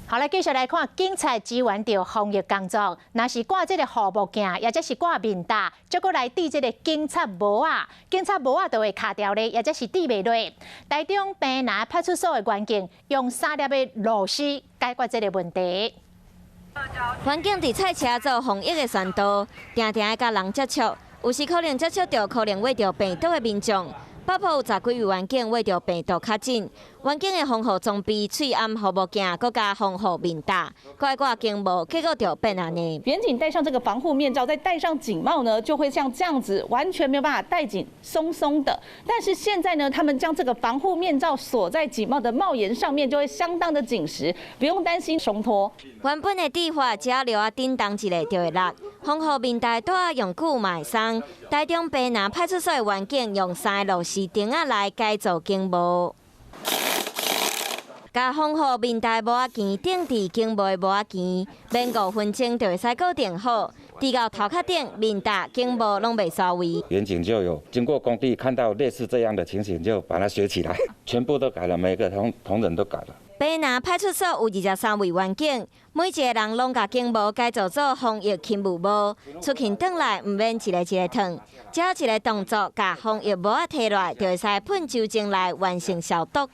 好來，繼續來看警察支援著防疫工作。若是掛這个護目鏡，抑者是掛面罩，再閣來戴這个警察帽仔，警察帽仔就會卡掉咧，抑者是戴袂落。台中平林派出所的員警用三粒的螺絲解決這个問題。員警佇菜車做防疫的宣導，定定愛佮人接觸，有時可能接觸著可能秽著病毒的民眾。包括有十幾位員警秽著病毒確診，員警的防護裝備、喙罨護目鏡，閣加防護面罩，閣愛掛警帽，結果就變按呢。員警戴上這個防護面罩，再戴上警帽呢，就會像這樣子，完全沒有辦法戴緊，鬆鬆的。但是現在呢，他們將這個防護面罩鎖在警帽的帽檐上面，就會相當的緊實，不用擔心鬆脫。原本的制法，只要料仔振動一下就會落。防護面罩帶仔用久嘛會鬆。台中平林派出所的員警用三个螺絲釘仔來改造警帽，共防護面罩帽仔鉗釘佇警帽的帽仔鉗，免5分鐘就會使固定好。戴到頭殼頂，面罩、警帽攏袂徙位。員警就有經過工地看到類似這樣的情形，就把它學起來，全部都改了，每個同仁都改了。平林派出所有23位員警，每一个人攏共警帽改造做防疫勤務帽，出勤轉來毋免一个一个脫，只要一个動作，共防疫帽仔提落來，就會使噴酒精來完成消毒。